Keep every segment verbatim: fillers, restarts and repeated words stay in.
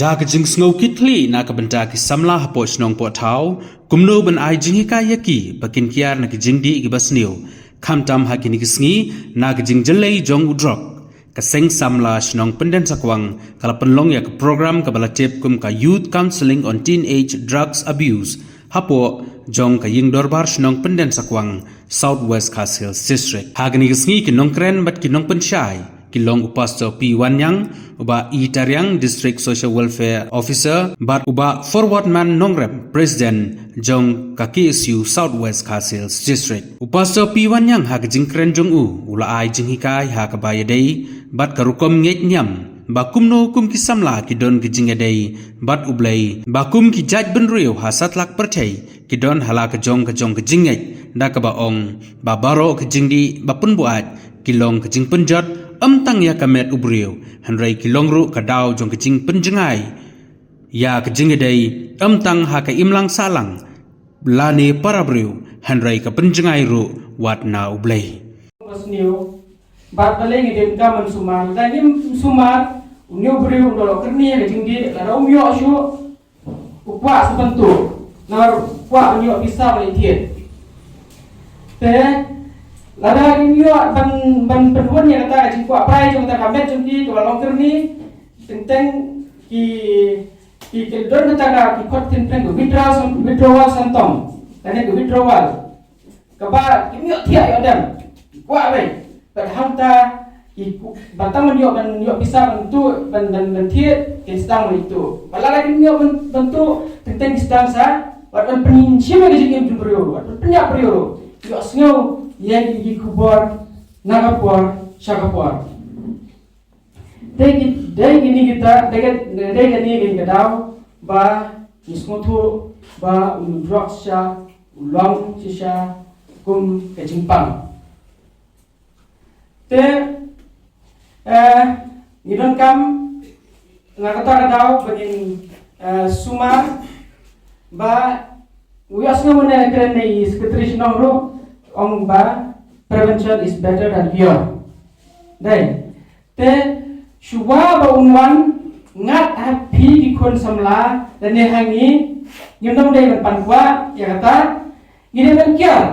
Ha ka jingsngew kitkhlieh na ka bynta ki samla hapoh shnong poh thaw, kumno ban ai jinghikai ïa ki ba kin kiar na ki jingdih kiba sniew. Khamtam ha kine ki sngi, na ka jingjyllei jong u drok, ka seng samla shnong Pyndensakwang ka la pynlong ïa ka program kaba la tip kum ka Youth Counselling on Teenage Drugs Abuse hapoh jong ka ïing dorbar shnong Pyndensakwang, South West Khasi Hills District. Ha kine ki sngi ki nongkren bad ki nongpynshai ki long u Pastor P Wanniang, u Bah E Tariang, District Social Welfare Officer, bad u Bah Forwardman Nongrep, President jong ka K S U South West Khasi Hills District. U Pastor P Wanniang ha ka jingkren jong u, u la ai jinghikai ha kaba ïadei bad ka rukom ngeit niam, ba kumno kum ki samla ki don ka jingïadei bad U Blei, ba kum ki jaitbynriew ha satlak pyrthei ki don ha la ka jong ka jong ka jingngeit, da kaba ong ba baroh ka jingdih ba pynbuaid ki long ka jingpynjot, ym tang ïa ka met u briew, hynrei ki long ruh ka daw jong ka jingpynjngai ïa ka jingïadei, ym tang ha ka imlang sahlang lane para briew, hynrei ka pynjngai ruh wat na U Blei. Ba sniew, bad balei ngi dei ka mynsumar? Da ngim sumar, une u briew u da la kyrni ka jingdih, lada um ïoh shuh, u kwah sa ban tuh, namar u kwah ban ïoh pisa ban ïa thied. Te lada ngim ïoh ban, ban pynhun ïa kata ka jingkwah brai jong kata ka met jong ki kaba long kyrni, teng teng ki, ki, ki don kata ka, ki khot ktien phareng ka withdrawal, withdrawal symptom, lane ka withdrawal. Kaba kim ïoh thiah ïoh dem, kwah beit. Bad hangta ki ku-, ba tang ban ïoh, ban ïoh pisa ban tuh, ban, ban, ban thied, kin sdang ban tuh. Bad lada kim ïoh ban, ban tuh, teng teng ki sdang sa, bad ban pynshim ïa ka jingim jong u briew, bad ban pynïap u briew. Ïohsngew ïa ki, ki khubor na ka por sha ka por. Dei ki, dei kine kita, dei ka, dei kine ki ka daw ba ngi sngewthuh ba u drugs sha u long shisha kum ka jingpang. Te, eh, ngi donkam na kata ka daw ba ngin, eh, sumar ba u ïohsngew mynne kren na i Secretary Shnong ruh, ong ba prevention is better than cure. Dei. Te shuwa ba un wan ngat ha phi ki khun samla lane ha ngi, ngim dang dei ban pan kwah ïa kata. Ngi dei ban kiar,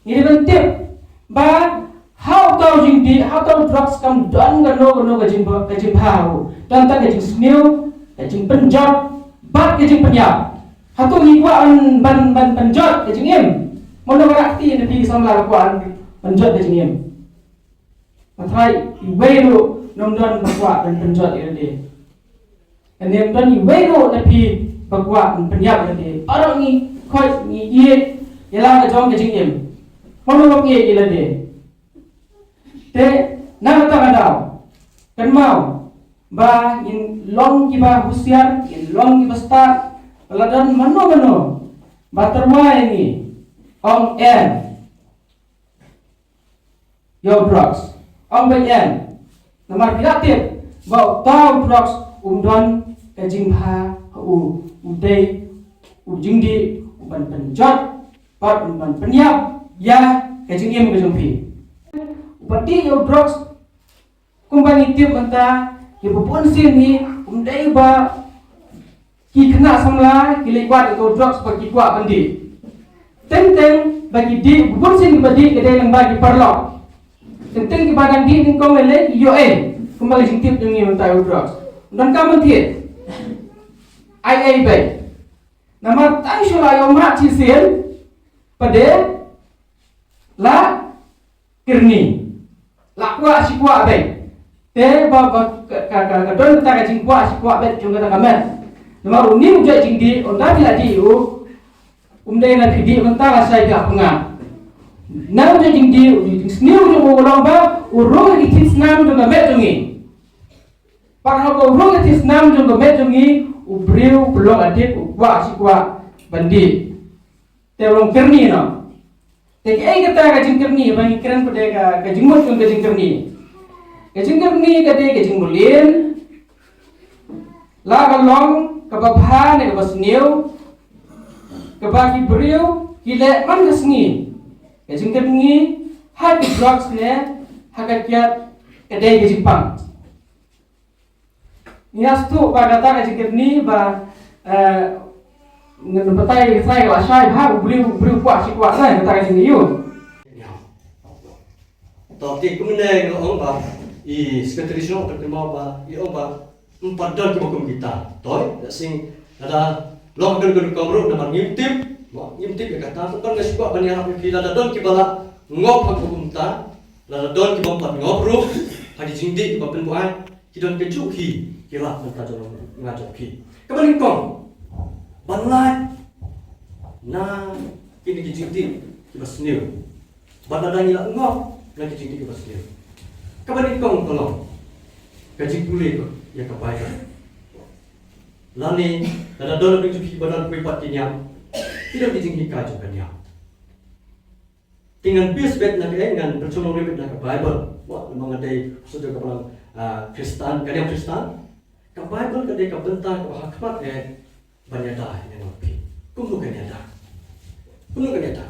ngi dei ban tip ba ha uta u jingdih, ha uta u drugs kam don kano kano ka jing, ka jingbha, don tang ka jingsniew, ka jingpynjot bad ka jingpynïap. Hato ngi kwah ban, ban, ban pynjot ka jingim? Mano ka rak ti na phi ki samla kwah ban pynjot ka jingim? Hynrei iwei ruh ym don ba kwah ban pynjot ïa lade. Lane ym don iwei ruh na phi ba kwah ban pynïap ïa lade. Baroh ngi khoit, ngi ïeit ïa la ka jong ka jingim. Mano ba ïeit ïa lade? Te na kata ka daw, kynmaw ba ngin long kiba husiar, ngin long kiba stad. Ba la don mano mano ba tyrwa ïa ngi, ong em ïa u drugs. Ong beit em. Namar phi la tip ba uta u drugs um don ka jingbha ha u, u dei u jingdih uban pynjot bad uban pynïap ïa ka jingim ka jong phi. Uba dih ïa u drugs, kumba ngi tip mynta, kiba bun sien hi um dei ba ki khynnah samla ki leit wad ïa u drugs ba ki kwah ban dih. Teng teng ba ki dih, bun sien kiba dih ki dei lyngba ki paralok. Teng teng kiba dang dih nyngkong lei lei ki ïoh ei, kumba ka jingtip jong ngi mynta ïa u drugs. Donkam ban thied. Ai ei beit. Namar tang shu la ïoh mad shisien, pat de la kyrni, la kwah shi kwah beit. Te ba, ba ka, ka, ka, ka don kata ka jingkwah shi kwah beit jong kata ka met. Namar une u jait jingdih, ynda phi la dih ïa u, um dei na phi dih mynta lashai phi hap pyngngad. Na u jait jingdih, u jingsniew jong u ka long ba u rung ïa ki thied snam jong ka met jong ngi. Bad haba u rung ïa ki thied snam jong ka met jong ngi, u briew u long addicted, u kwah shi kwah ban dih. Te u long kyrni noh. Te kaei kata ka jingkyrni, ba ngi kren pat de ka, ka jingmut jong ka jingkyrni. Ka jingkyrni ka dei ka jingmlien, la ka long kaba bha ne kaba sniew, kaba ki briew ki leh man ka sngi. Ka jingkyrni ha ki drugs ne ha ka kiad ka dei ka jingpang. Ngi sngewthuh ba kata ka jingkyrni ba, eh, ngi batai, batai la shai ba u briew, u briew kwah shi kwah, na kata ka jingïoh. To, te kumne ngi ong ba i Secretary Shnong, te kumne ba i ong ba ym pat don kiba kum kita. Toi, da sing, lada long don don kum ruh namar ngim tip, mo, ngim tip ïa kata, to kan nga shu kwah ban ïarap ïa phi, lada don kiba la ngop ha kumta, lada don kiba ym pat ngop ruh ha ki jingdih kiba pynbuaid, ki don kajuh hi ki lad mynta jong nga jong phi. Kaba nyngkong, ban lait na kine ki jingdih kiba sniew. Bad lada ngi la ngop na ki jingdih kiba sniew, kaba nyngkong ka long ka jingpule ïa ka Baibl. Lane lada don na pdeng jong phi ba don kawei pat ki niam, ki don ki jinghikai jong ka niam. Te ngan base beit na kaei, ngan pynshong nongrim beit na ka Baibl. Wat, namar nga dei u sdang jong ka balang, ah, Khristan, ka niam Khristan. Ka Baibl ka dei ka bynta kaba ha khmat eh ban ïada ïa nga bad phi. Kumno kan ïada? Kumno kan ïada?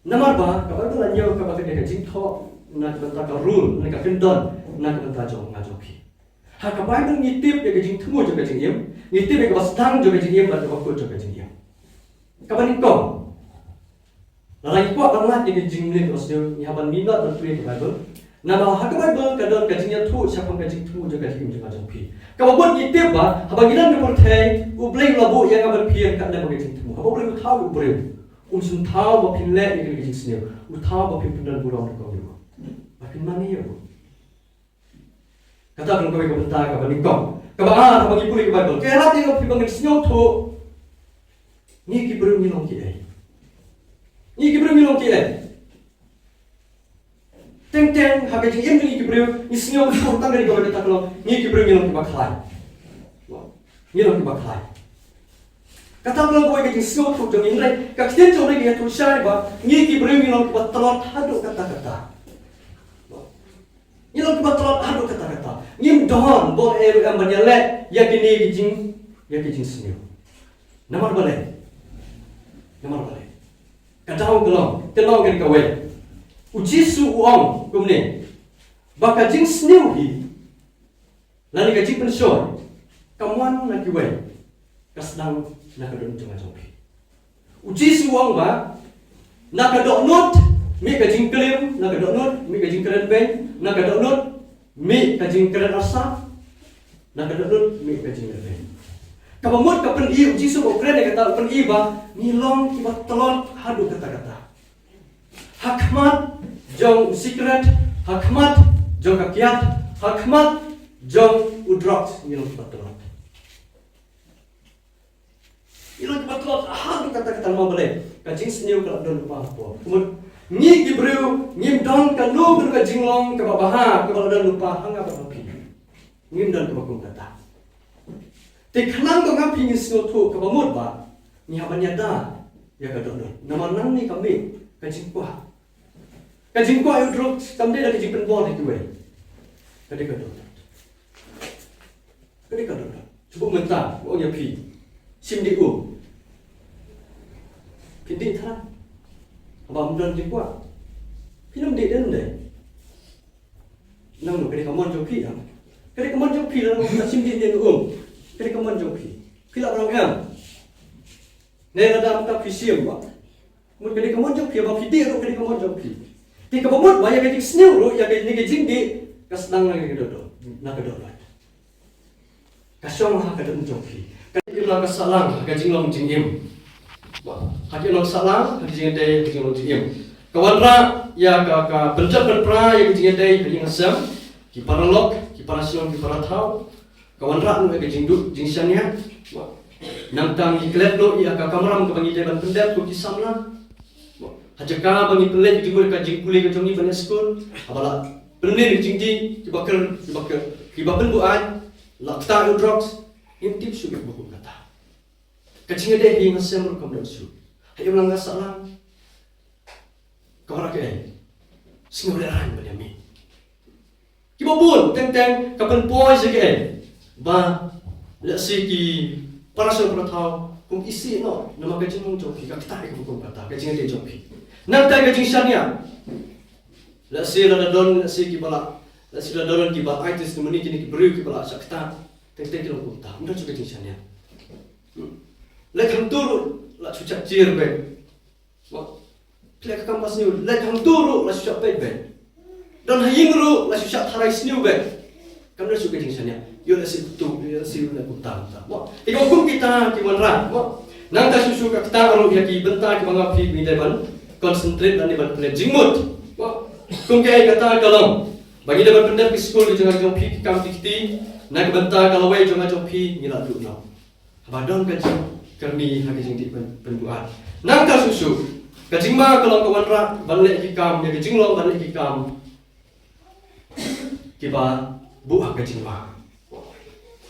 Namar ba ka Baibl la ñiew kaba ka dei ka jingthoh, na ka bynta ka rule, na ka kyndon, na ka bynta jong nga jong phi. Ha ka Baibl ngi tip ïa ka jingthmu jong ka jingim, ngi tip ïa kaba sdang jong ka jingim bad kaba kut jong ka jingim. Kaba nyngkong, lada ngi kwah ban lait ïa ka jingim kaba sniew, ngi hap ban minot ban pule ka Baibl. Namar ha ka Baibl ka don ka jingïathuh shaphang ka jingthmu jong ka jingim jong nga jong phi. Kaba bud ngi tip ba haba ngi don ha pyrthei, U Blei u la buh ïa nga bad phi ryngkat lem bad ka jingthmu. Haba U Blei u thaw ïa u briew, um shym thaw ba phin leh ïa ka jingsniew, u thaw ba phin pyndon burom rukom ïa u, ba phin mane ïa u. Kata ka long kawei ka bynta kaba nyngkong. Kaba ar, haba ngi pule ka Baibl, ka ïarap ïa phi ba ngin sngewthuh ngi ki briew ngi long kiei. Ngi ki briew ngi long kiei. Teng teng ha ka jingim jong ngi ki briew, ngi sngewthuh tang kane kawei kata ka long, ngi ki briew ngi long kiba khlaiñ. Ngi long kiba khlaiñ. Kata ka long kawei ka jingsngewthuh jong ngi, hynrei ka ktien jong U Blei ka ïathuh shai ba ngi ki briew ngi long kiba tlot haduh katta katta. Ngi long kiba tlot haduh katta katta. Ngim don bor ei ruh em ban ïaleh ïa kine ki jing, ïa ki jingsniew. Namar balei? Namar balei? Ka daw ka long, ka long kane kawei. U Jisu u ong kumne, ba ka jingsniew hi, lane ka jingpynshoi, kam wan na kiwei, ka sdang na ka dohnud jong nga jong phi. U Jisu u ong ba na ka dohnud mih ka jingklim, na ka dohnud mih ka jingkren beiñ, na ka dohnud mih ka jingkren arsap, na ka dohnud mih ka jingkren beiñ. Kaba mut ka pyni, u Jisu u kren ïa kata, u pyni ba ngi long kiba tlot haduh katta katta. Ha khmat jong u sikret, ha khmat jong ka kiad, ha khmat jong u drugs, ngi long kiba tlot. Ngi long kiba tlot haduh katta katta. Namar balei? Ka jingsniew ka la don lypa hapoh. Kumta ngi ki briew ngim don kano kano ka jinglong kaba bha kaba la don lypa ha nga bad ha phi. Ngim don kaba kum kata. Te khnang ba nga phi ngin sngewthuh, kaba mut ba ngi hap ban ïada ïa ka dohnud. Namar nangne ka mih ka jingkwah. Ka jingkwah ïa u drugs kam dei da ka jingpynbor ïa kiwei. Ka dei ka dohnud. Ka dei ka dohnud. Shu buh mynta, buh ïa phi. Shim dih um. Phin dih than. Haba ym don jingkwah, phin ym dih dei ym dei. Nangno, ka dei ka mon jong phi, ha? Ka dei ka mon jong phi, lada mynta shim dih ne um, ka dei ka mon jong phi. Phi lah ban ong em. Ne lada mynta phi shim, ba mut ka dei ka mon jong phi, ba phi dih ruh ka dei ka mon jong phi. Te kaba mut ba ïa ka jingsniew ruh, ïa kane ka jingdih, ka sdang na ka dohnud, na ka dohnud. Ka shong ha ka dohnud jong phi. Ka im lang ka sah lang ha ka jinglong jingim. Ha ka im lang sah lang ha ka jingïadei, ha ka jinglong jingim. Ka wanrah ïa ka, ka pynjot pynpra ïa ka jingïadei ha ïing ha sem, ki paralok, ki para shnong, ki para thaw. Ka wanrah noh ïa ka jingduh jingshaniah. Nangta ngi klet noh ïa ka kamram kaba ngi dei ban pyndep kum ki samla. Ha jaka ba ngi pynleit jingmut ka jingpule ka jong ngi ban leit skul, haba la pynleit jingdih, kiba kren, kiba kren, kiba pynbuaid, la ktah ïa u drugs, ngim tip shuh ïa kaba kum kata. Ka jingïadei ha ïing ha sem ruh kam don shuh. Ha im lang ha sah lang. Ka wanrah kaei? Sngewlehraiñ ban ïa mih. Kiba bun teng teng ka pynpoi sha kaei? Ba lehse ki para shnong para thaw kum isih noh namar ka jingmong jong phi, ka ktah ïa kaba kum kata, ka jingïadei jong phi. Nangta ka jingshaniah. Lehse lada don, lehse kiba la, lehse lada don kiba ai testimony, kine ki briew kiba la shah ktah. Teng teng ki long kumta, ym don shuh ka jingshaniah. Leit hangto ruh la shu shah chier beit. Mo. Phi leh ka kam ba sniew, leit hangto ruh la shu shah peit beit. Don ha ïing ruh la shu shah tharai sniew beit. Kam don shuh ka jingshaniah. Ïoh leh siew kyntu, ïoh leh siew leh kumta kumta. Mo. Te ka kum kita ki wanrah. Mo. Nangta shuh shuh ka kata ruh ïa ki bynta kiba nga phi ngi dei ban concentrate lane ban pynleit jingmut. Mo. Kum kaei kata ka long ba ngi dei ban pyndep ki skul ki jong nga jong phi ki kam ki kti na ka bynta ka lawei jong nga jong phi ngi la duh noh. Haba don ka jingkyrni ha ka jingdih pyn-, pynbuaid. Nangta shuh shuh ka jingma ka long ka wanrah ban leh ki kam, ïa ka jinglong ban leh ki kam kiba buh ha ka jingma.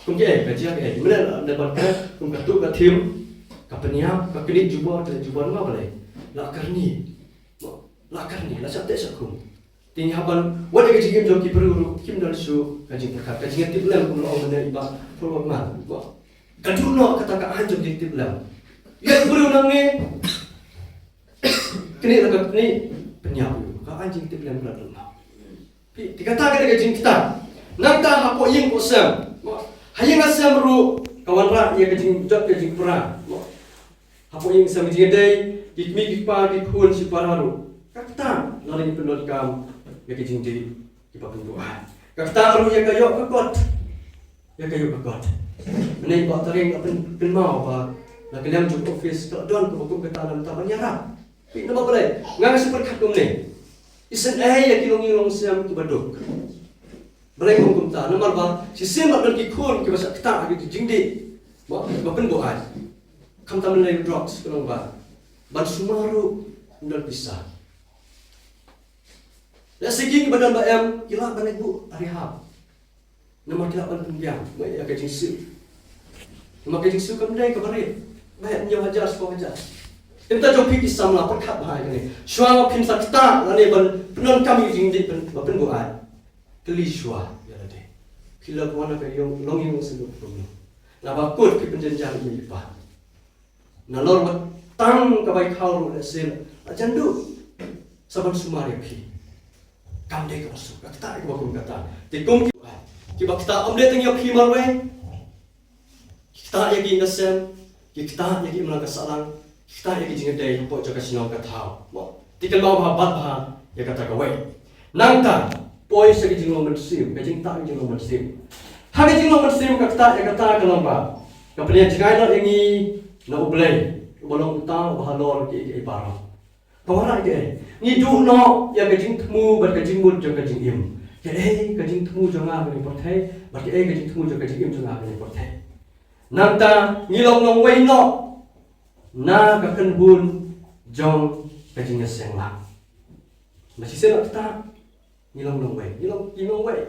Kum kaei, ka jia kaei, mynne la dei ban kren kum kato ka thim, ka pynïap, ka knieh jubor, ka knieh jubor, ma balei? La kyrni. La kyrni, la shah teh shah khum. Te ngi hap ban, wat ïa ka jingim jong ki briew ruh kim don shuh ka jingpyrkhat, ka jingïatiplem kum la ong mynne i Bah Paul Wakman. Ka duh noh kata ka aiñ jong jingïatiplem. Ïa ki briew nangne, knieh la ka knieh, pynïap ïa u, ka aiñ jingïatiplem ka la duh noh. Phi, te kata ka dei ka jingkitad. Nangta hapoh ïing hapoh sem, ha ïing ha sem ruh ka wanrah ïa ka jingjot ka jingpra. Hapoh ïing sem jingïadei, ki kmie ki kpa ki khun shi para ruh. Ka kata lada ngi pyndonkam ïa ka jingdih kiba pynbuaid. Ka kata ruh ïa ka ïoh ka kot. Ïa ka ïoh ka kot. Mynne i Bah Tariang ka pyn-, pynmaw ba na ka liang jong ka office ka la don kaba kum kata, namar kata ban ïarap. Phi, namar balei nga nga shu pyrkhat kumne. Isynei ïa ki longïing longsem kiba duk. Balei nga ong kumta? Namar ba shisien ba don ki khun kiba shah ktah ha ki jingdih ba, ba pynbuaid. Khamtam lei drugs, ka long ba ban sumar ruh ym don pisa. Lehse ki ba don ba em, ki lah ban leit buh ha rehab. Namar ki lah ban pynbiang ïa ka jingsiew. Namar ka jingsiew kam dei kaba rit. Ba hynñiew hajar, spah hajar. Te mynta jong phi ki samla, pyrkhat bha ïa kane. Shuwa ba phin sa ktah lane ban pyndonkam ïa ka jingdih pyn-, ba pynbuaid. Kylli shuwa ïa lade. Phi la wan na ka ïing, longïing longsem kumno? Naba kut ki pynjynjar ïa i pa. Nalor ba tang ka bai khaw ruh lehse la jan duh sa ban sumar ïa phi. Kam dei kaba suk, ka ktah ïa kiba kum kata. Te kum ki, kiba ktah ym dei tang ïa phi marwei. Ki ktah ïa ki ïing ka sem, ki ktah ïa ki imlang ka sahlang, ki ktah ïa ki jingïadei hapoh jong ka shnong ka thaw. Mo, te kynmaw bha, bat bha ïa kata kawei. Nangta poi sha ka jinglong mynsiem, ka jingktah ka jinglong mynsiem. Ha ka jinglong mynsiem ka ktah ïa kata ka long ba ka pynïaid jngai noh ïa ngi na U Blei uba long uta uba halor kiei kiei baroh. Ka wanrah kaei? Ngi duh noh ïa ka jingthmu bad ka jingmut jong ka jingim. Kaei ka jingthmu jong nga ha kane ka pyrthei bad kaei ka jingthmu jong ka jingim jong nga ha kane ka pyrthei. Nangta ngi long nongwei noh na ka kynhun jong ka jingïaseng lang. Ba shisien la ktah ngi long nongwei, ngi long, ngi long nongwei.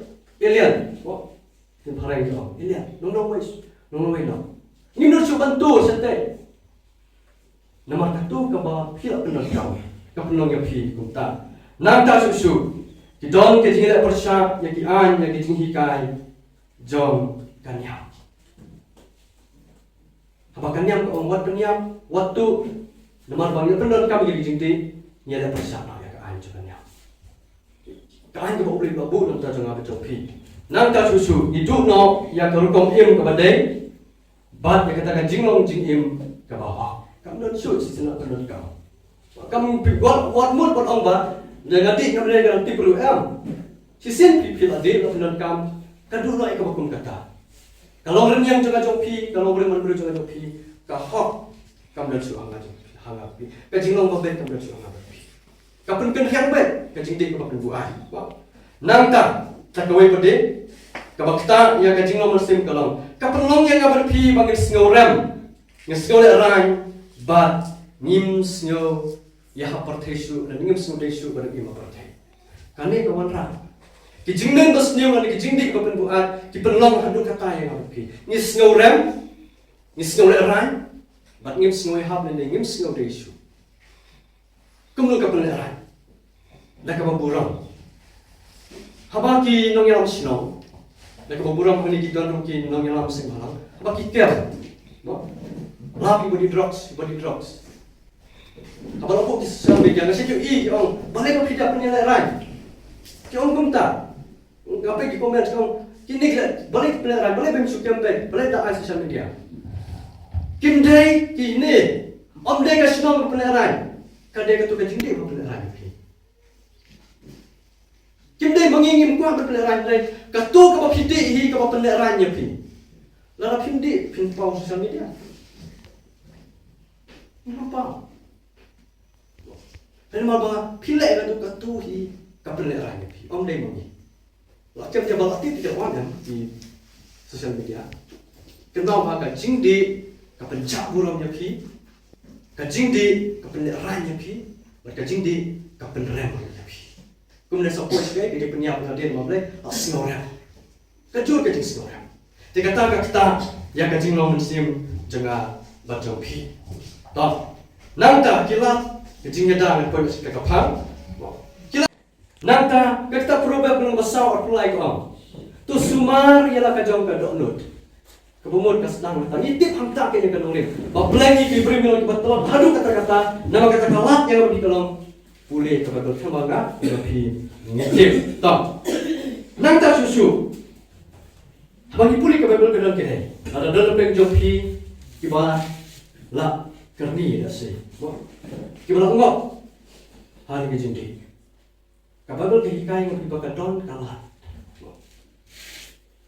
Alien, mo. Ki phareng ki ong alien, long nongwei, long nongwei noh. Ngim don shuh ban tur shatei. Namar kato kaba phi la pyndonkam ka pynlong ïa phi kumta. Nangta shuh shuh ki don ka jingïaleh pyrshah ïa ki aiñ, ïa ki jinghikai jong ka niam. Haba ka niam ka ong wat pynïap, wat tuh, namar ba ngi pyndonkam ïa ki jingdih, ngi ïaleh pyrshah noh ïa ka aiñ jong ka niam. Ka aiñ kaba U Blei u la buh na ka bynta jong nga bad jong phi. Nangta shuh shuh ngi duh noh ïa ka rukom im kaba dei bad ïa kata ka jinglong jingim kaba hok. Kam don shuh shisien la pyndonkam. Kam phi wat, wat mut ban ong ba lada nga dih nga dih, nga dih briew, em. Shisien phi, phi la dih, la pyndonkam, ka duh noh ïa kaba kum kata. Ka long rynïeng jong nga jong phi, ka long rynïeng briew jong nga jong phi, ka hok kam don shuh ha nga jong phi, ha nga phi. Ka jinglong ba beit kam don shuh ha nga bad phi. Ka pynkynriang beit ka jingdih kaba pynbuaid. Nangta, ta kawei pat de kaba ktah ïa ka jinglong mynsiem ka long, ka pynlong ïa nga bad phi ba ngin sngew rem, ngin sngew lehraiñ, bad ngim sngew ïahap pyrthei shuh, lane ngim sngew dei shuh bad ngim ha pyrthei. Kane ka wanrah. Ki jingmut ba sniew lane ki jingdih ba pynbuaid ki pynlong haduh katta ïa nga bad phi. Ngi sngew rem, ngi sngew lehraiñ, bad ngim sngew ïahap lane ngim sngew dei shuh. Kumno ka pynlehraiñ? Da kaba burom. Haba ki nongïalam shnong, da kaba burom hangne ki don ruh ki nongïalam seng bhalang. Haba ki ker, no? Lap ïa ki bad ki drugs, ïa ki bad ki drugs. Haba la buh ki social media, nga shu ïohi ki ong, balei ba phi da pynlehraiñ? Ki ong kumta. Nga peit ki comment ki ong, Kine ki la, balei ki pynlehrain, balei ban shu kem dei, balei da ai social media. Kim dei kine, ym dei ka shnong ka pynlehrain. Ka dei katu ka jingdih ka pynlehrain ïa phi. Kim dei ma ngi ngim kwah ka pynlehrain, dei katu kaba phi dih hi kaba pynlehrain ïa phi. Lada phim dih phin paw social media. Ngim paw. Hynrei ma ba phi leh katu, katu hi ka pynlehrain ïa phi. Ym dei ma ngi. La kem ïa ba la tip ïa wan em ki social media. Kynmaw ba ka jingdih ka pynjah burom ïa phi. Ka jingdih ka pynlehrain ïa phi. Bad ka jingdih ka pynrem ïa phi. Kumne sa poi shuh ka jingpynïap na dien ma Blei, la sngewrem. Ka jur ka jingsngewrem. Te kata ka kata ïa ka jinglong mynsiem jong nga bad jong phi. To. Nangta ki lad ka jingïada ngan poi sha ka phang. Ki lad. Nangta ka kitab Proverb lynnong ba saw arphew lai ka ong, to sumar ïa la ka jong ka dohnud. Kaba mut ka sdang nangta. Ngi tip hangta ka ïa ka nongrim. Ba pleng ngi ki briew ngi long kiba tlot haduh katta katta. Namar kata ka lad ïa nga bad phi ka long pule ka Baibl, tang ba nga bad phi ngi tip. To. Nangta shuh shuh. Haba ngi pule ka Baibl ka don kine. Lada don lempeng jong phi kiba la kyrni da se, kiba la ngop ha kine ki jingdih. Ka Baibl ka hikai ngi ba ka don ka lad.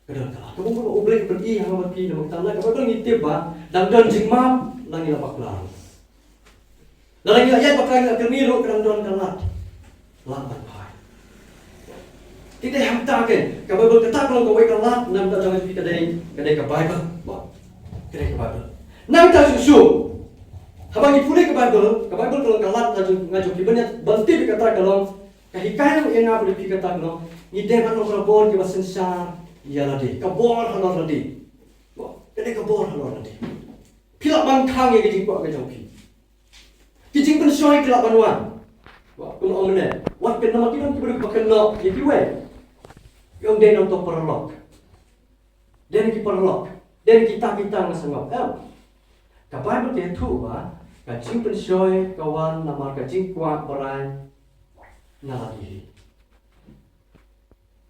Ka don ka lad. Kaba mut U Blei u pyni ha nga bad phi namar kata ka Baibl ngi tip ba dang don jingmap la ngi la bakla. Lada ngi la ïaid bakla ngi la kyrni ruh ka dang don ka lad. Lad ban phai. Te dei hangta ke ka Baibl kata ka long kawei ka lad namar ka jong phi ka dei, ka dei ka Baibl. Ka dei ka Baibl. Nangta shuh shuh. Haba ngi pule ka Baibl, ka Baibl ka long ka lad na jong nga jong phi ban ïa ban tip kata ka long. Ka hikai ïa nga bad phi kata ka long, ngi dei ban long ki brabor kiba synshar ïa lade. Ka bor halor lade. Ka dei ka bor halor lade. Phi lah ban khang ïa ka jingkwah ka jong phi. Ki jingpynshoi ki lah ban wan. Kum ong mynne, wat kynnoh, ki don kiba duk ba kynnoh ïa kiwei. Ki ong dei nangto paralok. Dei na ki paralok, dei na kita kita nga sngewbha. Em. Ka Baibl ka ïathuh ba ka jingpynshoi ka wan namar ka jingkwah ba rai na lade hi.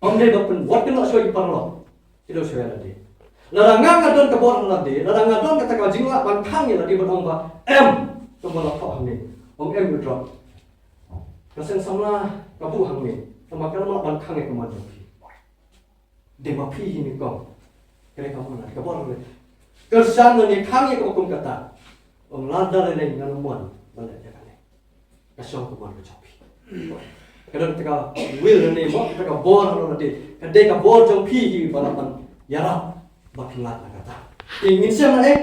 Ym dei ba pyn, wat kynnoh shoi ki paralok. Ki dei shoi ïa lade. Lada nga nga don ka bor ha lade, lada nga don kata ka jinglah ban khang ïa lade ban ong ba em, to ba la thoh hangne. Ong em, u drop. Ka seng samla ka buh hangne. Tangba ka lam ban khang ïa ka mon jong phi. Dei ma phi hi nyngkong. Ka dei ka mon, ka bor. Kyrshan lane khang ïa kaba kum kata. Ong lada lei lei ngan mon ban leh ïa kane. Ka shong ka mon ka jong phi. Ka don kata ka will lane mo, kata ka bor halor lade. Ka dei ka bor jong phi hi ba lah ban ïarap ba phin lad na kata. Te ngin shem lane.